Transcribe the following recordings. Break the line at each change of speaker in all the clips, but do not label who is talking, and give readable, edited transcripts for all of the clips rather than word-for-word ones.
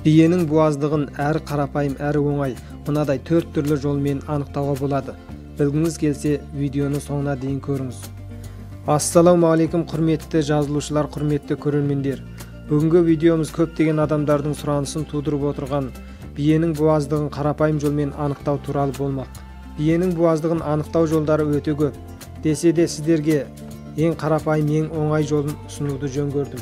Биенің буаздығын әрі қарапайым, әрі оңай мынадай 4 түрлі жолмен анықтауға болады. Білгіңіз келсе, видеоны соңына дейін көріңіз. Ассалаумағалейкум, құрметті жазылушылар, құрметті көрермендер. Бүгінгі видеомыз көптеген адамдардың сұранысын тудырып отырған биенің буаздығын қарапайым жолмен анықтау туралы болмақ. Биенің буаздығын анықтау жолдары өте көп. Десе де сіздерге ең қарапайым, ең оңай жолын ұсынуды жөн көрдім.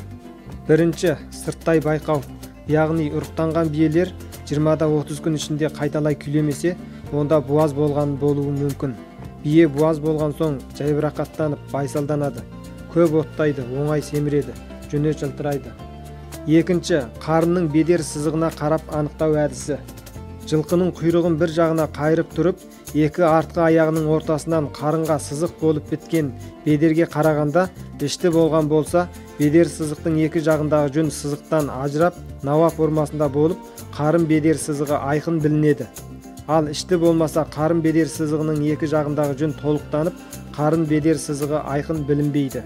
Бірінші, сырттай байқау. Яғни ұрықтанған биелер 20-30 күн ішінде қайталай күйлемесе, онда буаз болған болуы мүмкін. Бие буаз болған соң жайбарақаттанып байсалданады, көп оттайды, оңай семіреді, жүні жылтырайды. Екінші, қарынның бедер сызығына қарап анықтау әдісі. Жылқының құйрығын бір жағына қайырып тұрып, екі артқы аяғының ортасынан қарынға сызық болып біткен бедерге қарағанда, ішті болған болса, бедер сызықтың екі жағындағы жүн сызықтан ажырап, науа формасында болып, қарын бедер сызығы айқын білінеді. Ал ішті болмаса, қарын бедер сызығының екі жағындағы жүн толықтанып, қарын бедер сызығы айқын білінбейді.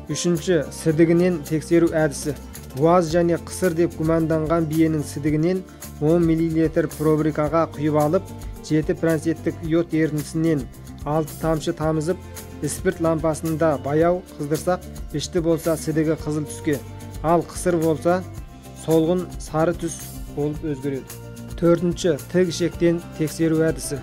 Үшінші, сідігінен тексеру әдісі. Буаз және қысыр деп күмәнданған биенің сідігінен 10 мл пробиркаға құйып алып, 7% йод ерітіндісінен 6 тамшы тамызып, спирт лампасында баяу қыздырсақ, ішті болса сідігі қызыл түске, ал қысыр болса солғын сары түс болып өзгереді. Төртінші, тік ішектен тексеру әдісі.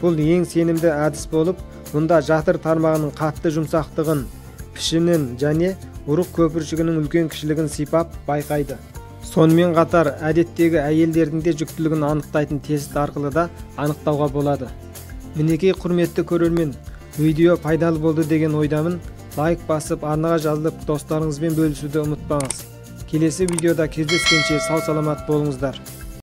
Бұл ең сенімді әдіс болып, мұнда жатыр тармағының қатты жұмсақтығын, пішінін және ұрық көпіршігінің үлкен кішілігін сипап байқайды. Сонымен қатар әдеттегі әйелдердің де жүктілігін анықтайтын тест арқылы да анықтауға болады. Мінекей, құрметті көрермен, видео пайдалы болды деген ойдамын. Лайк басып, арнаға жазылып, достарыңызбен бөлісуді ұмытпаңыз. Келесі видеода кездескенше сау саламат болыңыздар.